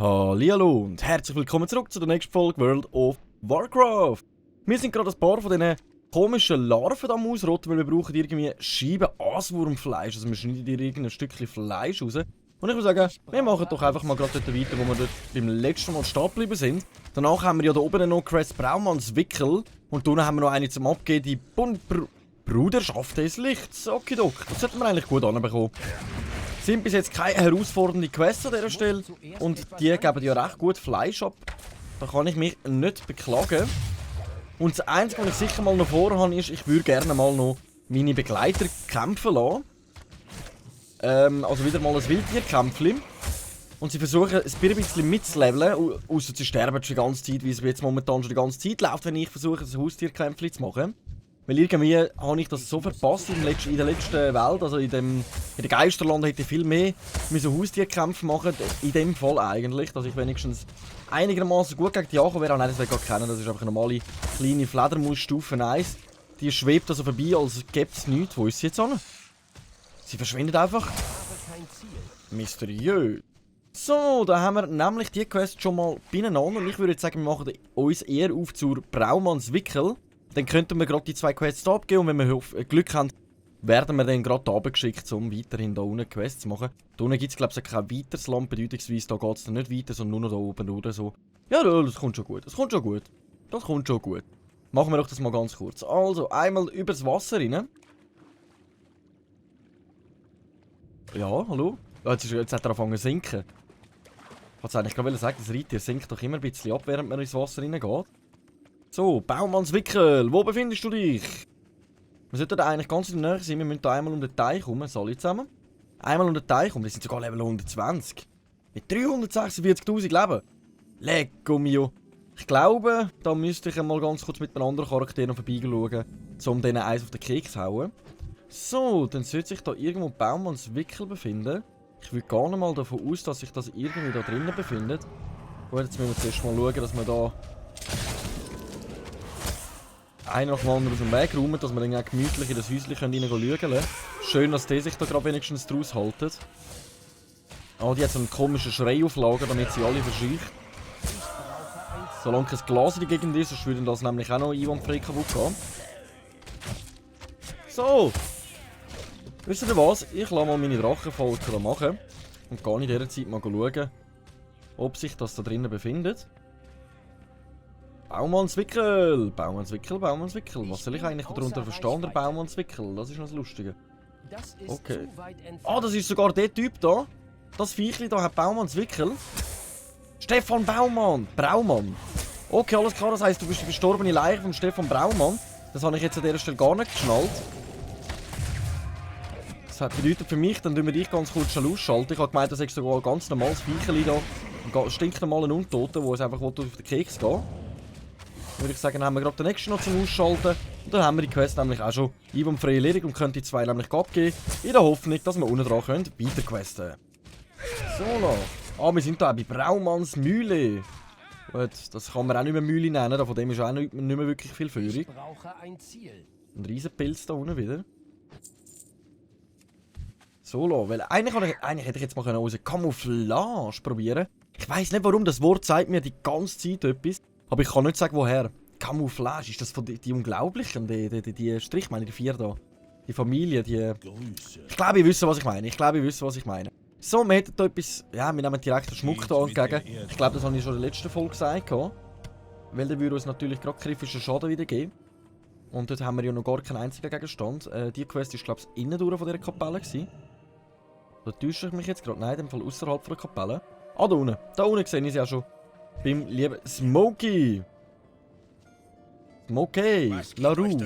Hallihallo und herzlich willkommen zurück zu der nächsten Folge World of Warcraft. Wir sind gerade ein paar von diesen komischen Larven am Ausrotten, weil wir brauchen irgendwie Scheiben Aaswurmfleisch. Also wir schneiden dir irgendein Stückchen Fleisch raus. Und ich würde sagen, wir machen doch einfach mal gerade dort weiter, wo wir dort beim letzten Mal stehen geblieben sind. Danach haben wir ja da oben noch Crest Braumanns Wickel. Und unten haben wir noch eine zum Abgeben, die Bruderschaft des Lichts. Okidok, das sollten wir eigentlich gut anbekommen. Sind bis jetzt keine herausfordernde Quests an dieser Stelle und die geben ja recht gut Fleisch ab. Da kann ich mich nicht beklagen. Und das Einzige, was ich sicher mal noch vorhabe, ist, ich würde gerne mal noch meine Begleiter kämpfen lassen. Also wieder mal ein Wildtierkämpfchen. Und sie versuchen ein bisschen mitzuleveln, außer sie sterben schon die ganze Zeit, wie es jetzt momentan schon die ganze Zeit läuft, wenn ich versuche, ein Haustierkämpfchen zu machen. Weil irgendwie habe ich das so verpasst in der letzten Welt, also in der Geisterland hätte ich viel mehr Haustierkämpfe machen, in dem Fall eigentlich, dass ich wenigstens einigermaßen gut gegen die ankomme. Wer auch nicht, das will ich gar kennen, das ist einfach eine normale kleine Fledermaus Stufe 1. Die schwebt also vorbei, als gäbe es nichts. Wo ist sie jetzt an? Sie verschwindet einfach. Mysteriös. So, da haben wir nämlich die Quest schon mal beieinander und ich würde jetzt sagen, wir machen uns eher auf zur Braumanns Wickel. Dann könnten wir gerade die zwei Quests abgeben und wenn wir Glück haben, werden wir dann gerade runtergeschickt, um weiterhin da unten Quests zu machen. Da unten gibt es glaube ich kein weiteres Land, bedeutungsweise da geht es dann nicht weiter, sondern nur noch da oben oder so. Ja, das kommt schon gut, das kommt schon gut. Das kommt schon gut. Machen wir doch das mal ganz kurz. Also, einmal übers Wasser rein. Ja, hallo? Jetzt hat er angefangen zu sinken. Ich wollte eigentlich gerade sagen, das Reittier sinkt doch immer ein bisschen ab, während man ins Wasser reingeht. So, Braumanns Wickel, wo befindest du dich? Wir sollten da eigentlich ganz in der Nähe sein, wir müssen da einmal um den Teich rum, alle zusammen. Einmal um den Teich rum, wir sind sogar Level 120. Mit 346'000 Leben. Lecco mio. Ich glaube, da müsste ich einmal ganz kurz mit einem anderen Charakter noch vorbeischauen, um denen eins auf den Keks zu hauen. So, dann sollte sich da irgendwo Braumanns Wickel befinden. Ich will gar nicht mal davon aus, dass sich das irgendwie da drinnen befindet. Gut, jetzt müssen wir zuerst mal schauen, dass wir da einer nach dem anderen aus dem Weg räumen, dass wir dann auch gemütlich in das Häuschen reinschauen können. Schön, dass die sich da gerade wenigstens draus halten. Ah, die hat so einen komischen Schrei auflagen, damit sie alle verscheucht. Solange kein Glas in der Gegend ist, sonst würde das nämlich auch noch einwandfrei kaputt gehen. So! Wisst ihr was? Ich lasse mal meine Drachenvolker machen. Und gehe in dieser Zeit mal schauen, ob sich das da drinnen befindet. Braumanns Wickel! Braumanns Wickel, Braumanns Wickel. Was soll ich eigentlich darunter verstehen, der Braumanns Wickel? Das ist noch das Lustige. Okay. Ah, das ist sogar der Typ da. Das Viechli da hat Braumanns Wickel. Stefan Baumann! Braumann! Okay, alles klar, das heisst, du bist die verstorbene Leiche von Stefan Braumann. Das habe ich jetzt an dieser Stelle gar nicht geschnallt. Das bedeutet für mich, dann tun wir dich ganz kurz schon ausschalten. Ich habe gemeint, das ist sogar ein ganz normales Viechli da. Ein stinknormalen Untoten, der es einfach auf den Keks geht. Würde ich sagen, haben wir gerade den nächsten noch zum Ausschalten. Und dann haben wir die Quest nämlich auch schon einwandfrei erledigt und können die zwei nämlich abgeben. In der Hoffnung, dass wir unten dran können weiter questen. So noch. Ah, wir sind da auch bei Braumanns Mühle. Gut, das kann man auch nicht mehr Mühle nennen, von dem ist auch nicht mehr wirklich viel Führung. Ich brauche ein Ziel. Ein riesen Pilz da unten wieder. So, weil eigentlich hätte ich jetzt mal unsere Camouflage probieren. Ich weiss nicht warum, das Wort sagt mir die ganze Zeit etwas. Aber ich kann nicht sagen, woher. Camouflage, ist das von die Unglaublichen? Die Strich, meine die vier da. Die Familie, die... Ich glaube, ich wüsste, was ich meine. So, wir hätten da etwas... Ja, wir nehmen direkt den Schmuck da entgegen. Ich glaube, das habe ich schon in der letzten Folge gesagt. Weil der würde uns natürlich gerade kritischer Schaden wieder geben. Und dort haben wir ja noch gar keinen einzigen Gegenstand. Die Quest war, glaube ich, innen durch von dieser Kapelle gewesen. Da täusche ich mich jetzt gerade. Nein, in dem Fall außerhalb von der Kapelle. Ah, da unten. Da unten sehe ich sie auch schon. Beim lieben Smokey. Smokey. Larue.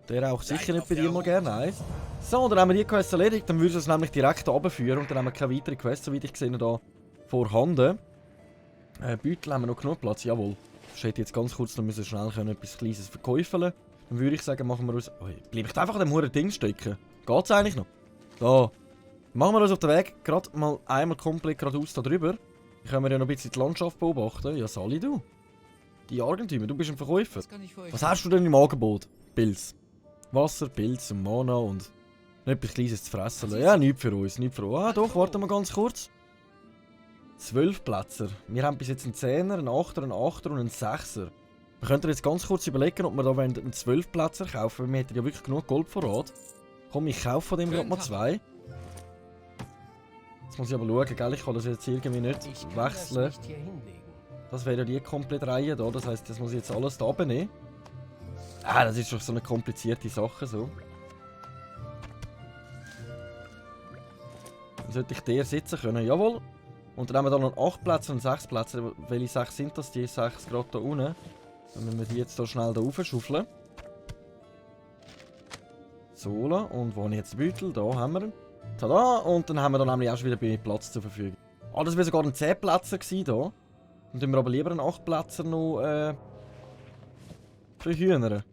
Der raucht sicher nicht bei dir mal gerne eins. So, dann haben wir die Quest erledigt. Dann würden wir es nämlich direkt runterführen. Und dann haben wir keine weitere Quest, soweit ich gesehen habe, vorhanden. Beutel haben wir noch genug Platz. Jawohl. Steht jetzt ganz kurz, dann müssen wir schnell etwas Kleines verkäufeln. Dann würde ich sagen, machen wir uns... Oh, bleib ich einfach an dem huren Ding stecken? Geht's eigentlich noch? So. Machen wir uns auf den Weg. Gerade mal einmal komplett geradeaus da drüber. Dann können wir ja noch ein bisschen die Landschaft beobachten. Ja, Sali, du. Die Argentümer, du bist ein Verkäufer. Was hast du denn im Angebot? Pilz. Wasser, Pilz und Mana und noch etwas Kleines zu fressen. Ja, nichts für uns, nichts für uns. Ah, doch, warte mal ganz kurz. 12 Plätze. Wir haben bis jetzt einen 10er, einen 8er, einen 8er und einen 6er. Wir könnten jetzt ganz kurz überlegen, ob wir da einen 12 Plätze kaufen, weil wir hätten ja wirklich genug Goldvorrat. Komm, ich kaufe von dem gerade mal 2. Jetzt muss ich aber schauen, gell? Ich kann das jetzt irgendwie nicht wechseln. Das wäre ja die komplette Reihe da, das heisst, das muss ich jetzt alles da abnehmen. Ah, das ist doch so eine komplizierte Sache so. Dann sollte ich der sitzen können, jawohl. Und dann haben wir da noch 8 Plätze und 6 Plätze. Welche 6 sind das? Die 6 gerade da unten. Dann müssen wir die jetzt hier schnell da raufschaufeln. So, und wo habe ich jetzt den Beutel? Da haben wir ihn. Tada! Und dann haben wir da nämlich auch schon wieder bei Platz zur Verfügung. Ah, das wäre sogar ein 10 Plätze gewesen da. Dann tun wir aber lieber einen 8 Plätze noch für Hühner. Dann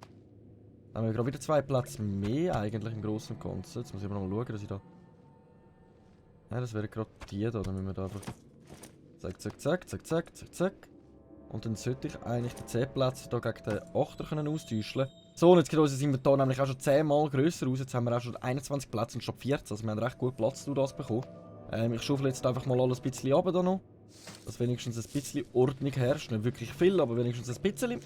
haben wir gerade wieder 2 Plätze mehr eigentlich im Großen und Ganzen. Jetzt muss ich aber noch mal schauen, dass ich da... Ja, das wäre gerade die da. Dann müssen wir da einfach... Zack, zack, zack, zack, zack, zack, zack. Und dann sollte ich eigentlich den 10 Plätze hier gegen den 8er austauschen. So, und jetzt geht unser Inventar nämlich auch schon 10 Mal grösser aus. Jetzt haben wir auch schon 21 Plätze und statt 14. Also wir haben recht gut Platz durch das bekommen. Ich schaufel jetzt einfach mal alles ein bisschen runter da noch. Dass wenigstens ein bisschen Ordnung herrscht. Nicht wirklich viel, aber wenigstens ein bisschen.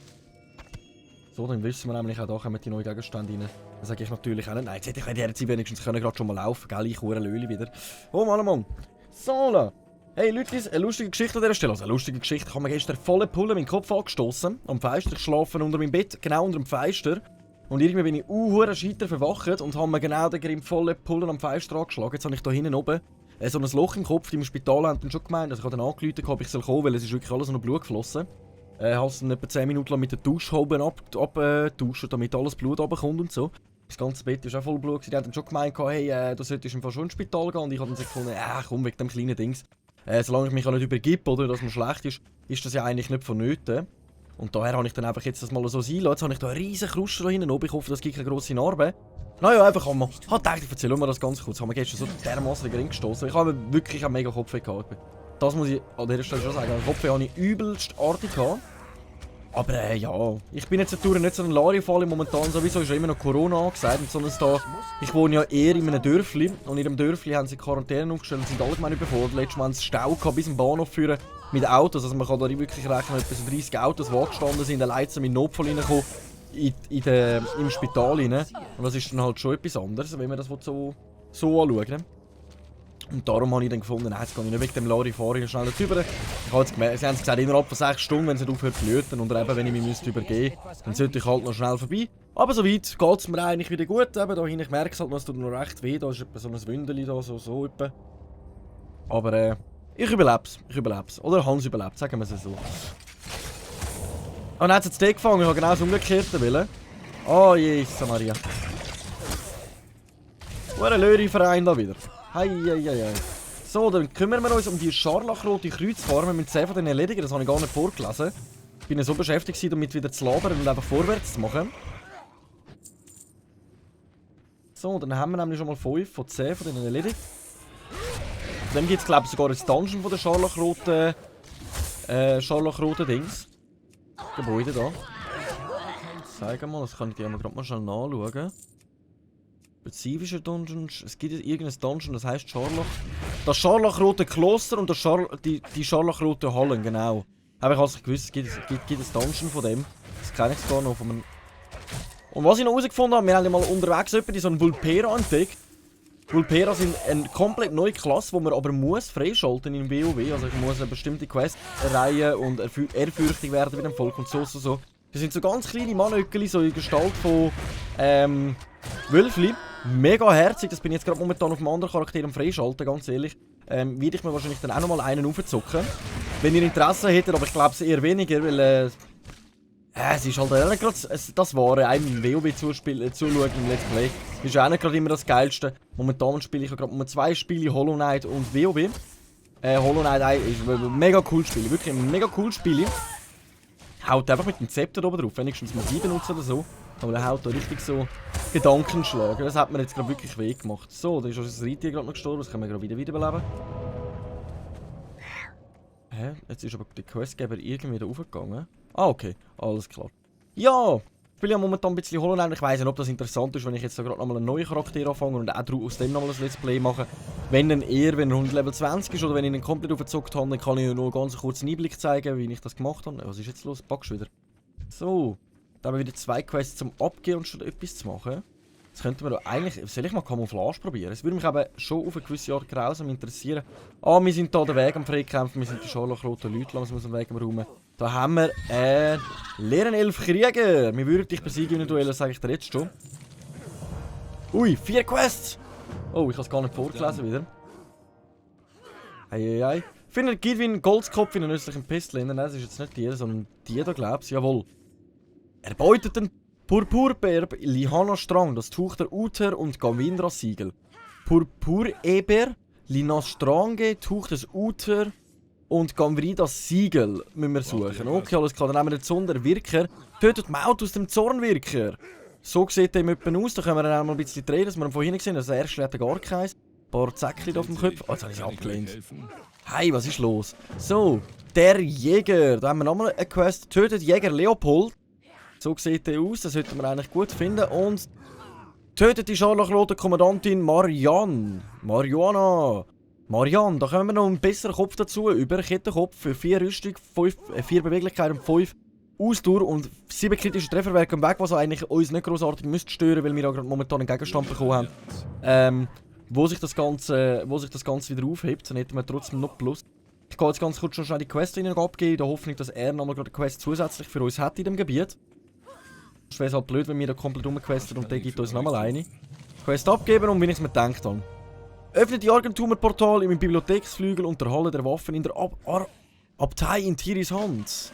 So, dann wissen wir nämlich auch, da kommen die neuen Gegenstände rein. Dann sage ich natürlich auch nicht, nein, jetzt hätte ich in dieser Zeit wenigstens gerade schon mal laufen, gell, ich hure Löli wieder. Oh Mann. So, la. Hey Leute, eine lustige Geschichte an dieser Stelle. Also eine lustige Geschichte. Ich habe mir gestern volle Pulle meinen Kopf angestoßen. Am Fenster. Ich schlafe unter meinem Bett, genau unter dem Fenster. Und irgendwie bin ich hure scheiter verwacht und habe mir genau den Grimm volle Pulle am Fenster angeschlagen. Jetzt habe ich da hinten oben so ein Loch im Kopf. Die im Spital haben dann schon gemeint. Also ich habe dann angerufen, ob ich kommen soll, weil es ist wirklich alles noch Blut geflossen. Habe es dann etwa 10 Minuten lang mit der Duschhaube abtauschen, damit alles Blut runterkommt und so. Das ganze Bett war auch voll Blut. Die haben dann schon gemeint, hey, du solltest im Fall schon ins Spital gehen. Und ich habe dann so gefunden, komm, wegen dem kleinen Dings. Solange ich mich auch nicht übergebe oder dass man schlecht ist, ist das ja eigentlich nicht vonnöten. Und daher habe ich dann einfach jetzt das mal so sein lassen. Jetzt habe ich da eine riesen Kruste da hinten oben. Ich hoffe, das gibt keine grosse Narbe. Naja, einfach einmal. Ich gedacht, ich erzähle mir das ganz kurz. Ich habe mir gestern so dermassen den Ring gestoßen. Ich habe wirklich einen mega Kopfweh gehabt. Das muss ich an dieser Stelle schon sagen. Den Kopfweh habe ich übelst artig gehabt. Aber ja, ich bin jetzt natürlich nicht so ein Larifall momentan, sowieso ist ja immer noch Corona angesagt und sondern da, ich wohne ja eher in einem Dörfli und in dem Dörfli haben sie Quarantäne aufgestellt und sind allgemein überfordert. Letztes Mal haben sie Stau gehabt bis zum Bahnhof führen mit Autos, also man kann da wirklich rechnen, etwa so 30 Autos, die angestanden sind, allein mit Notfall reingekommen im Spital rein. Und das ist dann halt schon etwas anderes, wenn man das so anschauen. Und darum habe ich dann gefunden, nein, jetzt gehe ich nicht wegen dem Larifari schnell drüber. Ich habe jetzt gemerkt, sie haben gesagt, innerhalb von 6 Stunden, wenn es nicht aufhört zu blüten und eben, wenn ich mich übergeben müsste, dann sollte ich halt noch schnell vorbei. Aber soweit geht es mir eigentlich wieder gut. Eben, da ich merke es halt noch, es tut noch recht weh, da ist etwa so ein Wündeli da, so etwa. Aber ich überlebe es. Oder Hans überlebt, sagen wir es so. Und dann hat es jetzt den gefangen, ich habe genau das Umgekehrte wollen. Oh Jesus Maria. Wo ein Löri-Verein da wieder. Heieiei. So, dann kümmern wir uns um die scharlachrote Kreuzfarbe. Wir müssen 10 von denen erledigen, das habe ich gar nicht vorgelesen. Ich bin so beschäftigt, damit wieder zu labern und einfach vorwärts zu machen. So, dann haben wir nämlich schon mal 5 von 10 von denen erledigt. Dann gibt es, glaube ich, sogar ein Dungeon von der scharlachroten Dings. Gebäude da. Zeig mal, das kann ich dir gerade mal schnell nachschauen. Spezifische Dungeons. Es gibt irgendein Dungeon, das heisst Scharlach. Das scharlachrote Kloster und die scharlachrote Hallen, genau. Habe ich also gewusst, es gibt ein Dungeon von dem. Das kenne ich gar noch von einem. Und was ich noch herausgefunden habe, wir haben ja mal unterwegs so einen Vulpera entdeckt. Vulpera sind eine komplett neue Klasse, die man aber muss freischalten in WoW. Also ich muss eine bestimmte Quest erreichen und ehrfürchtig werden mit dem Volk und so. Das sind so ganz kleine Mannöckeli, so in Gestalt von Wölfli. Mega herzig, das bin ich jetzt gerade momentan auf einem anderen Charakter am Freischalten, ganz ehrlich. Werde ich mir wahrscheinlich dann auch nochmal einen aufzocken. Wenn ihr Interesse hättet, aber ich glaube es eher weniger, weil es ist halt auch nicht gerade das Wahre, einem WoW zuschauen im Let's Play. Ist ja auch nicht gerade immer das Geilste. Momentan spiele ich ja gerade 2 Spiele, Hollow Knight und WoW. Hollow Knight ist ein mega cooles Spiel, wirklich ein mega cooles Spiel. Haut einfach mit dem Zepter oben drauf, wenigstens mal 7 benutzen oder so. Aber er haut da richtig so Gedankenschlag. Das hat mir jetzt gerade wirklich weh gemacht. So, da ist auch das Reittier gerade noch gestorben, das können wir gerade wiederbeleben. Hä? Jetzt ist aber der Questgeber irgendwie da raufgegangen. Ah, okay, alles klar. Ja, spiele ja momentan ein bisschen Hollow Knight. Ich weiss nicht, ob das interessant ist, wenn ich jetzt da gerade nochmal einen neuen Charakter anfange und auch aus dem nochmal ein Let's Play mache. Wenn dann eher, wenn er Level 20 ist oder wenn ich ihn komplett aufgezockt habe, dann kann ich nur ganz kurz einen Einblick zeigen, wie ich das gemacht habe. Was ist jetzt los? Packst du wieder? So. Da haben wir wieder 2 Quests zum Abgehen und schon etwas zu machen. Jetzt könnten wir doch eigentlich... Soll ich mal Camouflage probieren? Es würde mich eben schon auf eine gewisse Art grausam interessieren. Ah, wir sind hier den Weg am Freikämpfen. Wir sind die scharlachroten Leute langsam aus dem Weg am Raum. Da haben wir leeren 11 Krieger. Wir würden dich besiegen in einem Duell, das sage ich dir jetzt schon. Ui, 4 Quests! Oh, ich habe es gar nicht vorgelesen wieder. Eieiei. Findet Gidwin Goldskopf in einem nützlichen Pistol. Nein, das ist jetzt nicht die, sondern die da, glaubst du. Jawohl. Erbeutet den Purpurbeer Lihana Strang, das Tuch der Uther und Gavindra Siegel. Purpureber Lina Strange, Tuch des Uther und Gavindra Siegel müssen wir suchen. Okay, alles klar, dann nehmen wir den Sonderwirker. Tötet Maut aus dem Zornwirker. So sieht der etwa aus, da können wir dann auch mal ein bisschen drehen, dass wir ihn von hinten sehen. Also der erste hat gar keins. Ein paar Zäckchen auf dem Kopf. Oh, jetzt habe ich es abgelehnt. Hey, was ist los? So, der Jäger. Da haben wir nochmal eine Quest. Tötet Jäger Leopold. So sieht der aus, das sollten wir eigentlich gut finden. Und tötet die scharlachrote Kommandantin Marianne. Marianne, da können wir noch einen besseren Kopf dazu. Über Kettenkopf für 4 Rüstung, 4 Beweglichkeit und 5 Ausdauer und 7 kritische Trefferwerke am Weg, was eigentlich uns nicht großartig müsste stören, weil wir gerade momentan einen Gegenstand bekommen haben. Wo sich das Ganze wieder aufhebt, dann hätten wir trotzdem noch Plus. Ich gehe jetzt ganz kurz schon schnell die Quest rein abgeben, in der Hoffnung, dass er nochmal gerade eine Quest zusätzlich für uns hat in dem Gebiet. Es wäre halt blöd, wenn wir da komplett rumquesten und der gibt uns nochmal eine. Quest abgeben und wie ich es mir gedacht habe. Öffnet die Argentumer-Portal im Bibliotheksflügel und der Halle der Waffen in der Abtei in Tiris Hand.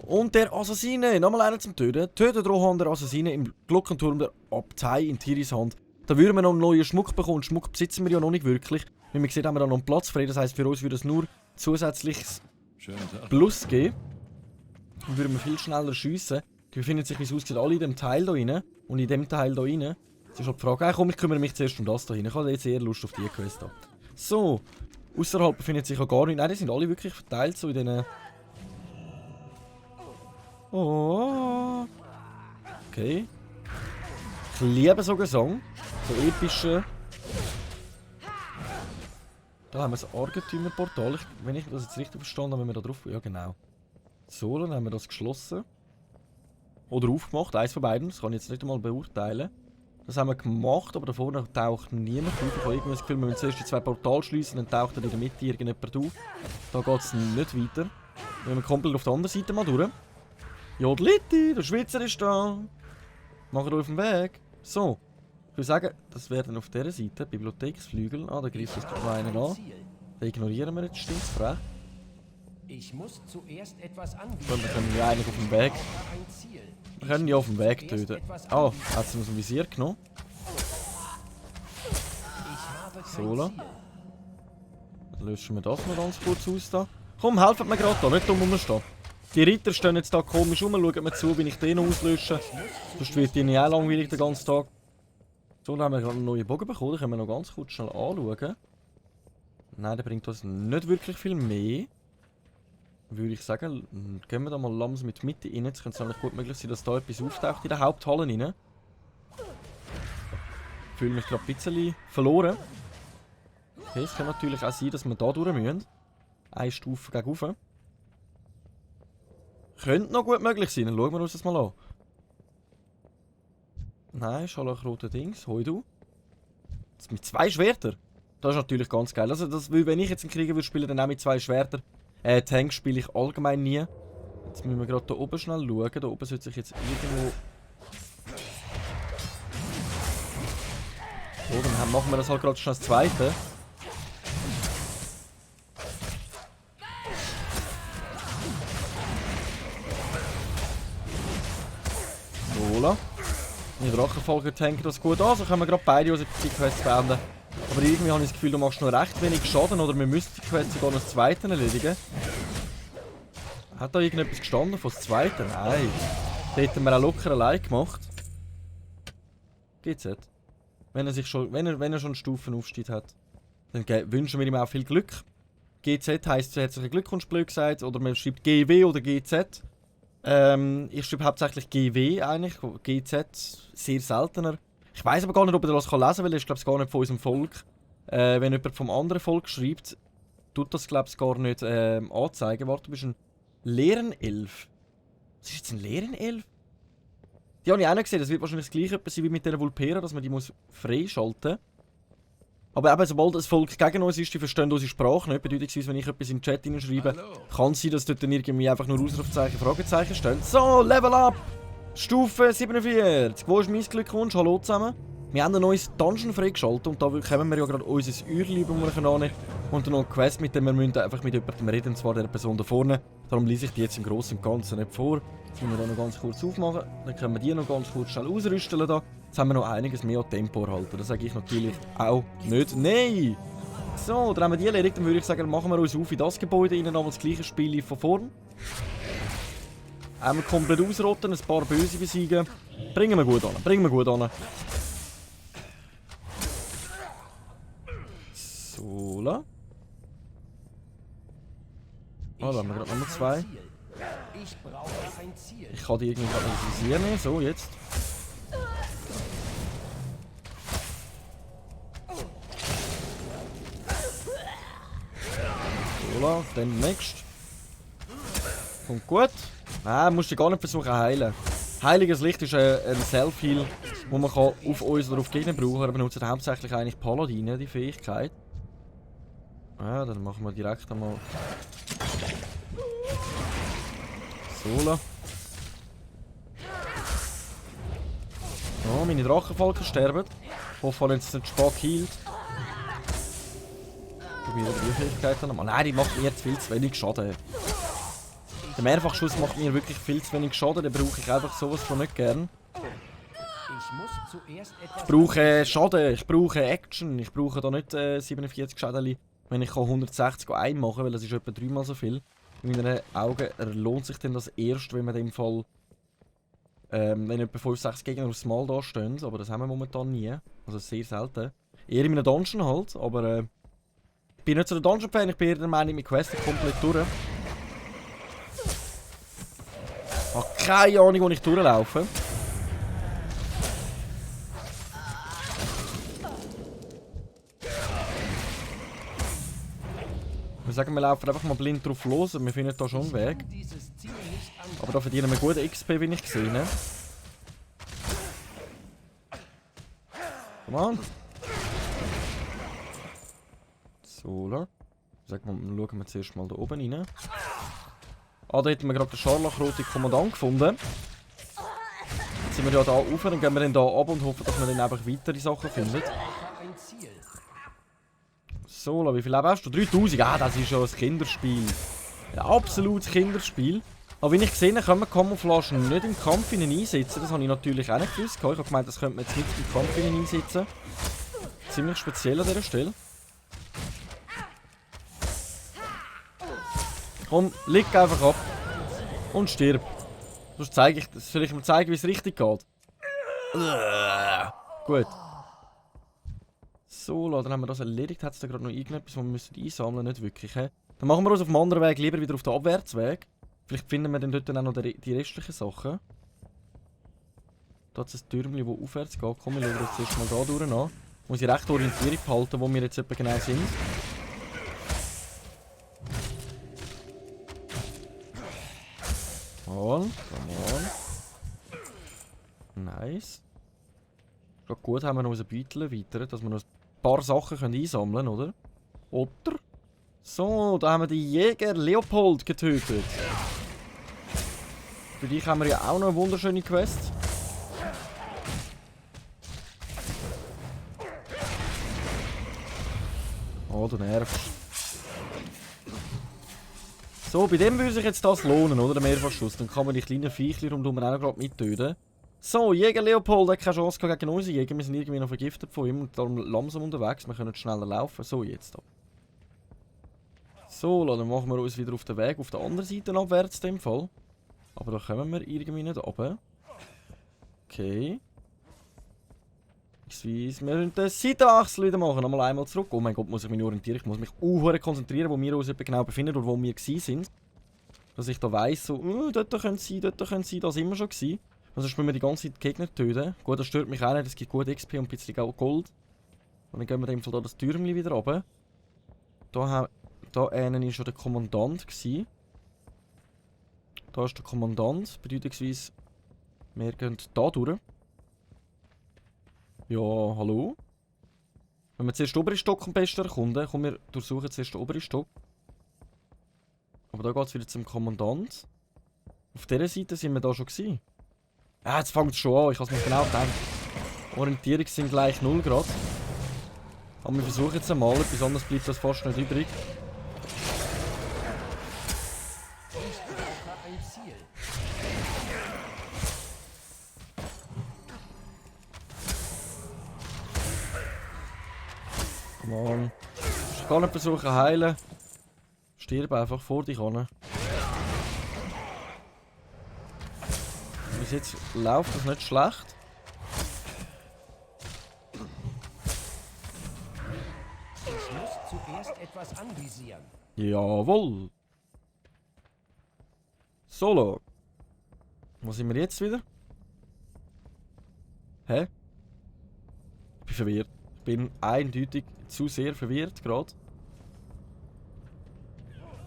Und der Assassine, nochmal einer zum Töten. Tötet Rohan, der Assassine, im Glockenturm der Abtei in Tiris Hand. Da würden wir noch einen neuen Schmuck bekommen. Schmuck besitzen wir ja noch nicht wirklich. Wie man sieht, haben wir da noch einen Platz frei. Das heisst, für uns würde es nur zusätzliches Plus geben. Dann würden wir viel schneller schiessen. Die befinden sich, wie es aussieht, alle in dem Teil hier rein. Und in dem Teil hier rein. Das ist halt die Frage. Komm, ich kümmere mich zuerst um das hier rein. Ich habe jetzt eher Lust auf die Quest da. So. Außerhalb befindet sich auch gar nicht. Nein, die sind alle wirklich verteilt so in diesen... Oh. Okay. Ich liebe so einen Song. So epische. Da haben wir das Argentümer-Portal. Wenn ich das jetzt richtig verstanden habe, wenn wir da drauf... Ja, genau. So, dann haben wir das geschlossen. Oder aufgemacht, eins von beiden. Das kann ich jetzt nicht einmal beurteilen. Das haben wir gemacht, aber da vorne taucht niemand auf. Ich habe irgendwie das Gefühl, wir müssen zuerst die 2 Portale schließen, dann taucht in der Mitte irgendjemand auf. Da geht es nicht weiter. Dann kommen wir komplett auf der anderen Seite mal durch. Jodlitti, der Schweizer ist da. Machen wir auf dem Weg. So. Ich würde sagen, das wäre dann auf dieser Seite. Bibliotheksflügel. Ah, da greift das gerade einen an. Den ignorieren wir jetzt, stimmt's frech. Ich muss zuerst etwas anbieten. Wir können ja eigentlich auf dem Weg. Wir können ja auf dem Weg töten. Ah, hat sie uns ein Visier genommen. So. Dann löschen wir das noch ganz kurz aus da. Komm, helft mir gerade da, nicht dumm rumstehen. Die Ritter stehen jetzt da komisch rum, schauen mir zu, wie ich den noch auslösche. Sonst wird die nicht auch langweilig den ganzen Tag. So, dann haben wir gerade einen neuen Bogen bekommen, den können wir noch ganz kurz schnell anschauen. Nein, der bringt uns nicht wirklich viel mehr. Würde ich sagen, gehen wir da mal langsam mit Mitte rein. Jetzt könnte es eigentlich gut möglich sein, dass da etwas auftaucht in der Haupthalle rein. Ich fühle mich gerade ein bisschen verloren. Okay, es kann natürlich auch sein, dass wir da durch müssen. Eine Stufe gegen rauf. Könnte noch gut möglich sein, dann schauen wir uns das mal an. Nein, scharlachrote Dings, hoi du. Das mit 2 Schwertern. Das ist natürlich ganz geil. Also, wenn ich jetzt einen Krieger würde spielen, dann auch mit 2 Schwertern. Tank spiele ich allgemein nie. Jetzt müssen wir gerade hier oben schnell schauen. Da oben sollte sich jetzt irgendwo... So, dann machen wir das halt gerade schon als Zweite. Voilà. Die Drachenfolge tanken das gut an, so können wir gerade beide unsere Quests beenden. Aber irgendwie habe ich das Gefühl, du machst noch recht wenig Schaden oder wir müssten die Quest sogar noch das Zweite erledigen. Hat da irgendetwas gestanden von das Zweite? Nein. Das hätten wir auch locker allein gemacht. GZ. Wenn er schon Stufen aufsteht hat, dann wünschen wir ihm auch viel Glück. GZ heisst herzlichen Glückwunsch, blöd gesagt, oder man schreibt GW oder GZ. Ich schreibe hauptsächlich GW eigentlich, GZ sehr seltener. Ich weiß aber gar nicht, ob er das lesen kann, weil er ist glaube ich gar nicht von unserem Volk. Wenn jemand vom anderen Volk schreibt, tut das glaube ich gar nicht anzeigen. Warte, du bist ein Lehrenelf. Was ist jetzt ein Lehrenelf? Die habe ich auch nicht gesehen, das wird wahrscheinlich das gleiche sein wie mit der Vulpera, dass man die muss freischalten muss. Aber eben, sobald das Volk gegen uns ist, die verstehen unsere Sprache nicht. Bedeutungsweise, wenn ich etwas in den Chat hineinschreibe, kann es sein, dass dort dann irgendwie einfach nur Ausrufezeichen, Fragezeichen stehen. So, Level Up! Stufe 47. Wo ist mein Glückwunsch? Hallo zusammen. Wir haben ein neues Dungeon freigeschaltet und da kommen wir ja gerade unser Uhrli über und dann noch eine Quest, mit dem wir einfach mit jemandem reden, und zwar der Person da vorne. Darum lese ich die jetzt im Großen und Ganzen nicht vor. Das müssen wir da noch ganz kurz aufmachen. Dann können wir die noch ganz kurz schnell ausrüsten lassen. Jetzt haben wir noch einiges mehr an Tempo erhalten. Das sage ich natürlich auch nicht. Nein! So, dann haben wir die erledigt. Dann würde ich sagen, machen wir uns auf in das Gebäude rein, nochmal das gleiche Spiel von vorn. Einmal komplett ausrotten, ein paar Böse besiegen. Bringen wir gut an, bringen wir gut an. So, la. Oh, da haben wir gerade nochmal 2. Ich brauche ein Ziel. Ich kann die irgendwie gerade nicht visieren. So, jetzt. So, la. Dann next. Kommt gut. Nein, musst du gar nicht versuchen zu heilen. Heiliges Licht ist ein Self-Heal, wo man kann auf uns oder auf Gegner brauchen kann. Wir benutzen hauptsächlich eigentlich Paladine, die Fähigkeit. Ja, dann machen wir direkt einmal Sola. Oh, meine Drachenfalken sterben. Ich hoffe, wenn es nicht spät geheilt. Probiere die Fähigkeit dann mal. Nein, die macht mir jetzt viel zu wenig Schaden. Der Mehrfachschuss macht mir wirklich viel zu wenig Schaden. Den brauche ich einfach sowas von nicht gern. Ich brauche Schaden, ich brauche Action. Ich brauche da nicht 47 Schäden, wenn ich 160 einmachen kann, weil das ist etwa 3-mal so viel. In meinen Augen lohnt sich denn das erst, wenn man in dem Fall wenn etwa 5, 6 Gegner aufs Mal da stehen. Aber das haben wir momentan nie. Also sehr selten. Eher in einem Dungeon halt, aber ich bin nicht so der Dungeon-Fan, ich bin eher der Meinung, mit Quests komplett durch. Ich habe keine Ahnung, wo ich durchlaufe. Wir sagen, wir laufen einfach mal blind drauf los und wir finden da schon einen Weg. Aber da verdienen wir gute XP, wie ich gesehen habe. Komm an. So, la. Schauen wir zuerst mal da oben rein. Ah, da hätten wir gerade den scharlachroten Kommandant gefunden. Jetzt sind wir ja da rauf, dann gehen wir dann da ab und hoffen, dass wir dann einfach weitere Sachen finden. So, wie viel Leben hast du? 3000? Ah, das ist ja ein Kinderspiel. Ein absolutes Kinderspiel. Aber wie ich gesehen habe, können wir Camouflage nicht im Kampf einsetzen. Das habe ich natürlich auch nicht gewusst. Ich habe gemeint, das könnte man jetzt nicht im Kampf einsetzen. Ziemlich speziell an dieser Stelle. Komm, leg einfach ab. Und stirb. Sonst zeige ich das. Soll ich mal zeigen, wie es richtig geht? Gut. So, dann haben wir das erledigt. Hat es da gerade noch irgendetwas, was wir einsammeln müssen? Nicht wirklich. He? Dann machen wir uns auf dem anderen Weg lieber wieder auf den Abwärtsweg. Vielleicht finden wir dann dort auch noch die restlichen Sachen. Da ist ein Türmchen, das aufwärts geht. Komm, wir schauen uns jetzt mal da durch an. Muss ich recht Orientierung behalten, wo wir jetzt etwa genau sind. Mal, come on. Nice. Schon gut, haben wir noch unseren Beutel erweitert, dass wir noch ein paar Sachen einsammeln können, oder? Oder? So, da haben wir den Jäger Leopold getötet. Für dich haben wir ja auch noch eine wunderschöne Quest. Oh, du nervst. So, bei dem würde sich jetzt das lohnen, oder? Der Mehrfachschuss. Dann kann man die kleinen Viechchen rundherum auch gerade mittöten. So, Jäger Leopold hat keine Chance gegen unsere Jäger. Wir sind irgendwie noch vergiftet von ihm und darum langsam unterwegs. Wir können schneller laufen. So, jetzt da. So, dann machen wir uns wieder auf den Weg auf der anderen Seite abwärts in dem Fall. Aber da kommen wir irgendwie nicht runter. Okay. Wir müssen den Seitenachsel wieder machen. Nochmal einmal zurück. Oh mein Gott, muss ich mich orientieren. Ich muss mich konzentrieren, wo wir uns genau befinden und wo wir gewesen sind. Dass ich da weiss, so, dort können sie, dort können sie, das immer schon gewesen. Also sonst müssen wir die ganze Zeit Gegner töten. Gut, das stört mich auch nicht, es gibt gut XP und ein bisschen Gold. Und dann gehen wir in dem Fall da das Türmchen wieder runter. Da war schon der Kommandant gewesen. Da ist der Kommandant, bedeutungsweise wir gehen da durch. Ja, hallo? Wenn wir zuerst den oberen Stock am besten erkunden, kommen wir durchsuchen zuerst den oberen Stock. Aber da geht es wieder zum Kommandant. Auf dieser Seite sind wir da schon gewesen. Ja, jetzt fängt es schon an, ich habe es mir genau gedacht. Orientierung sind gleich 0 Grad. Aber wir versuchen jetzt einmal, etwas anderes bleibt das fast nicht übrig. Ich brauche ein Ziel. Come on. Ich kann nicht versuchen heilen. Stirb einfach vor dich an. Bis jetzt läuft das nicht schlecht. Ich muss zuerst etwas anvisieren. Jawohl. Solo. Wo sind wir jetzt wieder? Hä? Ich bin verwirrt. Ich bin eindeutig zu sehr verwirrt gerade.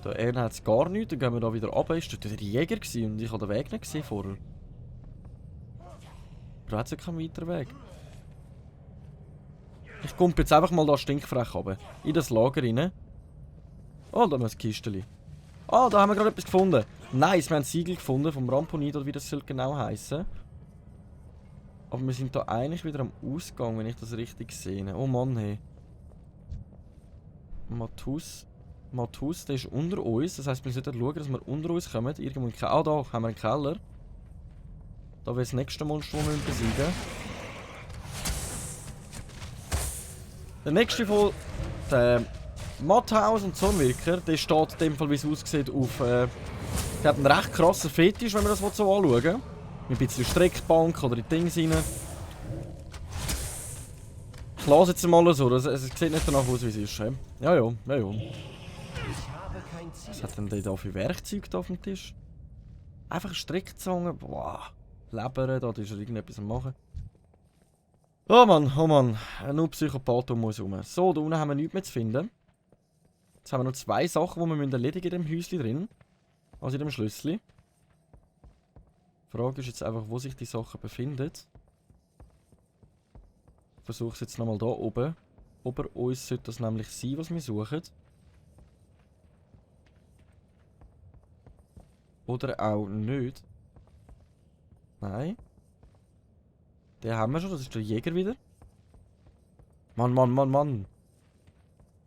Da einer hat es gar nichts, dann gehen wir da wieder runter. Ist dort der Jäger gewesen und ich habe den Weg nicht gesehen vorher. Aber hat es ja keinen weiteren Weg. Ich komme jetzt einfach mal da stinkfrech runter. In das Lager rein. Oh, da haben wir ein Kistchen. Ah, da haben wir gerade etwas gefunden. Nice, wir haben ein Siegel gefunden vom Ramponit, oder wie das soll genau heißen. Aber wir sind da eigentlich wieder am Ausgang, wenn ich das richtig sehe. Oh Mann, hey. Mathus, der ist unter uns. Das heisst, wir sollten schauen, dass wir unter uns kommen. Irgendwo da haben wir einen Keller. Da wäre das nächste Monster, das wir besiegen müssen. Der nächste von der Matthaus und Zornwirker, der steht in dem Fall, wie es aussieht, auf der hat einen recht krassen Fetisch, wenn wir das so anschauen. Mit ein bisschen Streckbank oder in die Dinge rein. Ich lasse jetzt mal so, es sieht nicht danach aus, wie es ist. Ja, ja, ja, ja. Ich habe kein Ziel. Was hat denn der da für Werkzeuge da auf dem Tisch? Einfach eine Strickzange, boah. Lebern, da ist er irgendetwas am machen. Oh Mann, nur Psychopath muss rum. So, da unten haben wir nichts mehr zu finden. Jetzt haben wir noch 2 Sachen, die wir erledigen in dem Häuschen drin. Also in dem Schlüssel. Die Frage ist jetzt einfach, wo sich die Sachen befinden. Ich versuche es jetzt nochmal da oben. Ober uns sollte das nämlich sein, was wir suchen. Oder auch nicht. Nein. Den haben wir schon, das ist der Jäger wieder. Mann.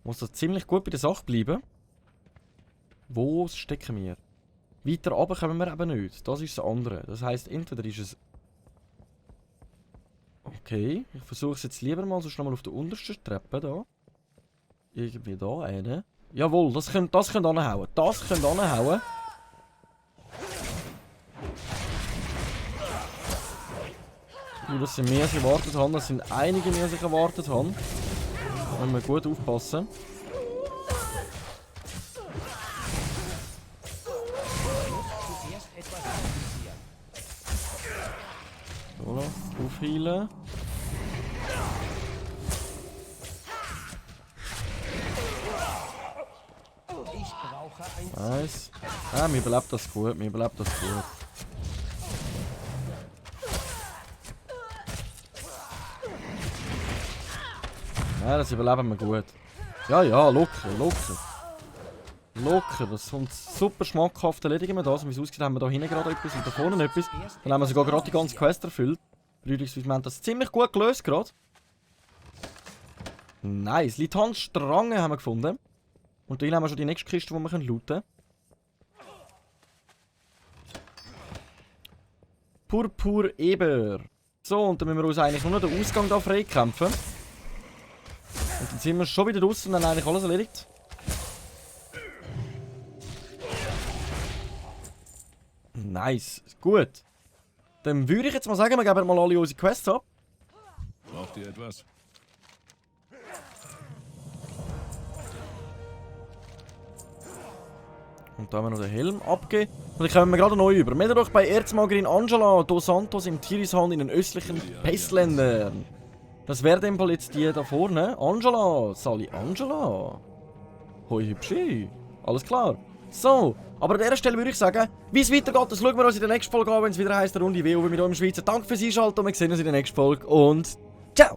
Muss das ziemlich gut bei der Sache bleiben. Wo stecken wir? Weiter runter kommen wir eben nicht. Das ist das andere. Das heisst, entweder ist es... Okay, ich versuche es jetzt lieber mal so schnell mal auf der untersten Treppe da. Irgendwie da eine. Jawohl, das könnte anhauen. Das könnte anhauen. Das sind mehr, als ich erwartet habe. Das sind einige mehr, als ich erwartet habe. Da müssen wir gut aufpassen. Zuerst etwas anvisieren. So, aufheilen. Ich brauche ein Ziel. Nice. Ah, mir bleibt das gut, Ja, das überleben wir gut. Ja, locker. Das kommt super schmackhaft erledigen wir das. Und wie es aussieht, haben wir da hinten gerade etwas und da vorne etwas. Dann haben wir sogar gerade die ganze Quest erfüllt. Bedeutungsweise, wir haben das ziemlich gut gelöst gerade. Nice. Litanz-Strange haben wir gefunden. Und dann haben wir schon die nächste Kiste, die wir looten können. Purpur-Eber. So, und dann müssen wir uns eigentlich nur noch den Ausgang da freikämpfen. Und dann sind wir schon wieder draußen und dann eigentlich alles erledigt. Nice, gut. Dann würde ich jetzt mal sagen, wir geben mal alle unsere Quests ab. Braucht ihr etwas? Und da haben wir noch den Helm abgeben. Und ich komme mir gerade neu über. Meldet euch bei Erzmagerin Angela dos Santos im Tirishan in den östlichen Pestländern. Das wäre dem Fall jetzt die da vorne. Angela. Sally Angela. Hoi hübschi. Alles klar. So, aber an dieser Stelle würde ich sagen, wie es weitergeht, das schauen wir uns in der nächsten Folge an, wenn es wieder heisst, der Runde WoW mit eurem Schweizer. Danke fürs Einschalten und wir sehen uns in der nächsten Folge und ciao!